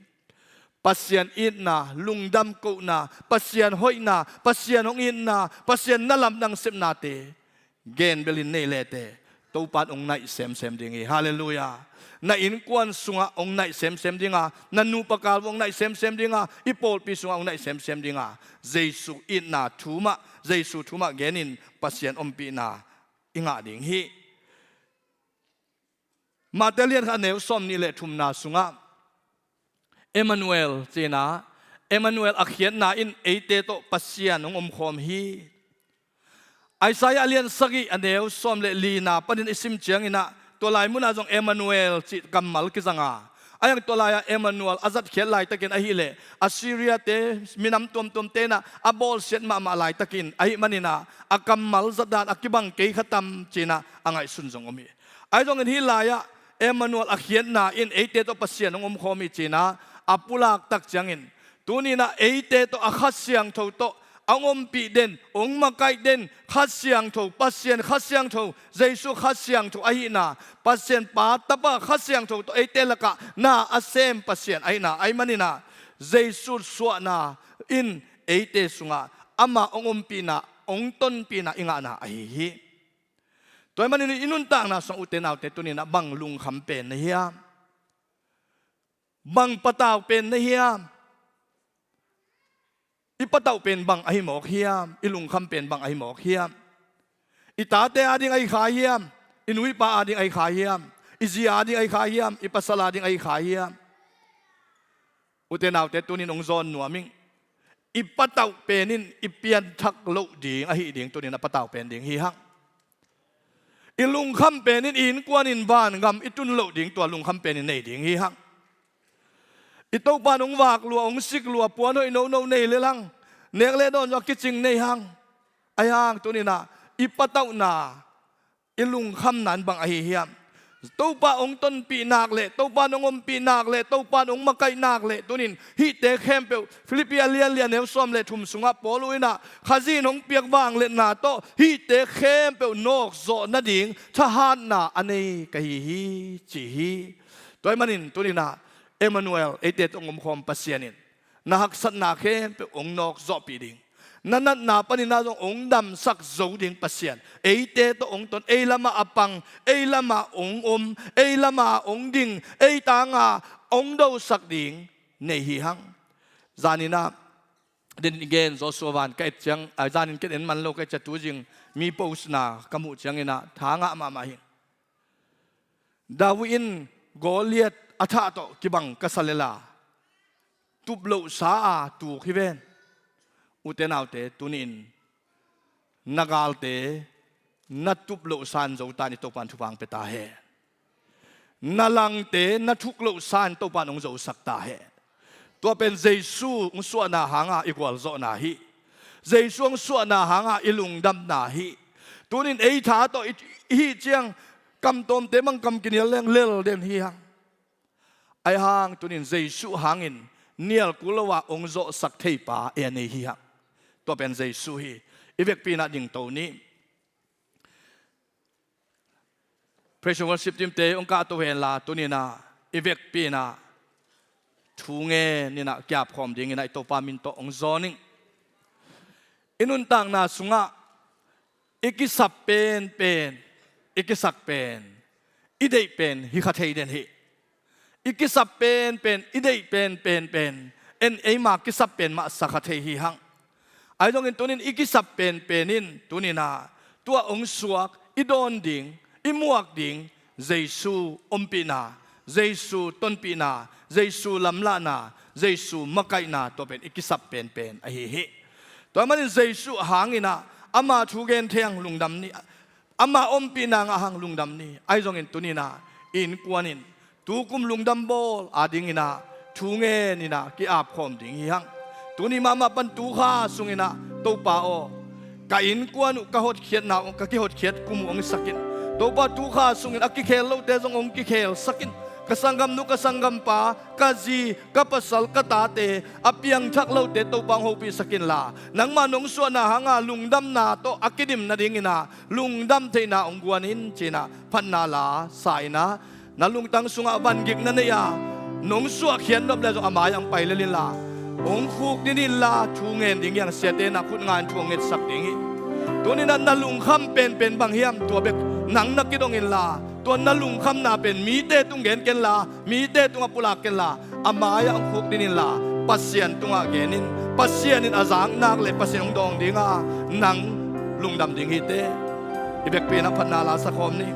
Pasian itna, lungdam kohna, Pasian hoihna, Pasian hong itna, Pasian na lamdang sepnate gen belin nei lete, Topa in hong naih semsem ding hi. Halleluiah. Na innkuan sungah hong naih semsem ding a, na nupa kal uh hong naih semsem ding a, i pawlpi sungah hong naih semsem ding a, Jesu itna thu mah, Jesu thu mah genin Pasian ompihna i ngah ding hi. Mate lian khat a neu sawm nih le thumna sungah Emmanuel ci-in ah, Emmanuel a khiatna in eite tawh Pasian hong omkhawm hi. Isaiah lian sagih a neu sawm le lina panin i sim ciangin ah, tua lai munah zong Emmanuel cih kammal kizang a, a hiang tua lai-ah Emmanuel a zatkhiat laitakin ahih leh Assyria-te minam tuamtuamte in ah a bawlsiat mahmah laitakin ahih manin ah a kammal zatdan a kibang kei kha tam ci-in ah a ngaihsun zong om hi. Ahi zongin hih lai-ah Emmanuel a khiatna in eite tawh Pasian hong omkhawm hi ci-in ah a pulak tak ciangin, tuni-in ah eite tawh a Kha Siangtho tawh a hong ompih den, hong makaih den Kha Siangtho, Pasian Kha Siangtho, Jesu Kha Siangtho ahihna, Pasian Pa, Tapa, Kha Siangtho tawh eite lakah na a sem Pasian ahihna ahih manin ah, Jesu suahna in eite sungah amah hong ompihna, hong tonpihna i ngahna ahi hi. Tua ahih manin i nuntakna sungah ute naute, tuni-in ah bang lungkham pen na hiam? Bang patau pen na hiam? I patau pen bang ahi mawk hiam? I lungkham pen bang ahi mawk hiam? I tate ading ahi kha hiam? I nu i pa ading ahi kha hiam? I zi ading ahi kha hiam? I pasal ading ahi kha hiam? Ute naute, tuni-in hong zawn nuam ing. I patau pen in i pianthak loh ding ahi ding, tuni-in a patau pen ding hi hang. I lungkham pen in i innkuan in vangam i tun loh ding, tua lungkham pen in nei ding hi hang. I Topa in hong vak lua, hong sik lua, puan hoih nono nei lel hang, nek le dawn zong a kicing nei hang. Ahi hang tuni-in ah i patauhna, i lungkhamna in bang ahi hiam? Topa hong tonpih nak leh, Topa in hong ompih nak leh, Topa in hong makaih nak leh, tuni-in hihte khempeuh, Philippi a lian li a neu sawm le thum sungah Paul uh in ah, Khazih in hong piak vangliatna tawh hihte khempeuh nawkzawh nading thahatna a nei ka hi hi, ci hi. Tua ahih manin tuni-in ah Emmanuel, eite tawh hong omkhawm Pasian in na haksatna khempeuh hong nawkzawhpih ding, na natna panin ah zong hong damsak zo ding Pasian, eite tawh hong ton, ei lamah a pang, ei lamah hong om, ei lamah hong ding, ei tanga hong dosak ding nei hi hang. Zanin ah, den i gen Joshua van ka et ciang, a, zanin ken en man lo ka et ciang, tu zing mi postna ka muh ciangin ah tha ngah mahmah hi. David in Goliath a thah tawh kibang ka sa lel a, tup lohsa a tuk hi ven. Ute naute, tuni-in na galte na tup lohsa in zo ta in, i Topa in thupha hong pia ta hen. Na langte na thuk lohsa in Topa in hong zosak ta hen. Tua pen Jesu hong suahna hanga i gualzawhna hi. Jesu hong suahna hanga i lungdamna hi. Tuni-in ei tha tawh i, i hih ciang, kamtawmte bang kam kinial leng lel den hi hang. Ahi hang tuni-in Jesu hangin nial kul lo-a hong zawhsak thei pa ei a nei hi hang. Tua pen Jesu hi. I vekpi-in ah dingto ni. Praise and worship team-te hong kahto hen la, tuni-in ah i vekpi-in ah thu ngenin ah kiapkhawm dingin ah i Topa min tawh hong zawn ing. I nuntakna sungah I kisap penpen, i kisak pen, i deih pen hi kha thei den hi. I kisap penpen, i deih penpen pen, en eima kisap pen mah sa kha thei hi hang. Ahi zongin tunin i kisap penpen in tuninah tua hong suak, i dawn ding, i muak ding Jesu ompihna, Jesu tonpihna, Jesu lamlahna, Jesu makaihna, tua pen i kisap penpen ahi hi. Tua manin Jesu hanginah ama thu gen thei hang lungdam ni, ama ompihna ngah hang lungdam ni. Ahi zongin tuninah i innkuan in tukum lungdam bawl a dinginah thu ngeninah ki-apkhawm ding hi hang. Tuni mahmah pan tukha sunginah Topa aw, ka innkuan uh ka hotkhiatna uh, ka kihotkhiat kum uh hong sakin. Topa tukha sungin a kikhel lote zong hong kikhel sakin. Ka sanggamnu, ka sanggampa, ka zi, ka pasal, ka tate, a piangthak lote Topa hong hopih sakinla, nangmah nong suahna hanga lungdamna tawh a kidim nadinginah lungdam theihna hong guan in cinah phatna la sa inah, na lungtang sungah vangik na nei a, nong suahkhiat nop le zong a mai-ah hong pai lel inla, hong khukdin inla, thu ngen ding hi hang. Siate na khut nga in thu hong ngetsak ding hi. Tuninah na lungkham penpen bang hiam, tua bek nang na kidong inla, tua na lungkhamna pen mite tung gen kenla, mite tungah pulak kenla, a mai-ah hong khukdin inla, Pasian tungah gen in. Pasian in a zaknak le Pasian hong dawng dinga nang lungdam ding hi teh. I vekpi-in ah phatna la sakhawm ni.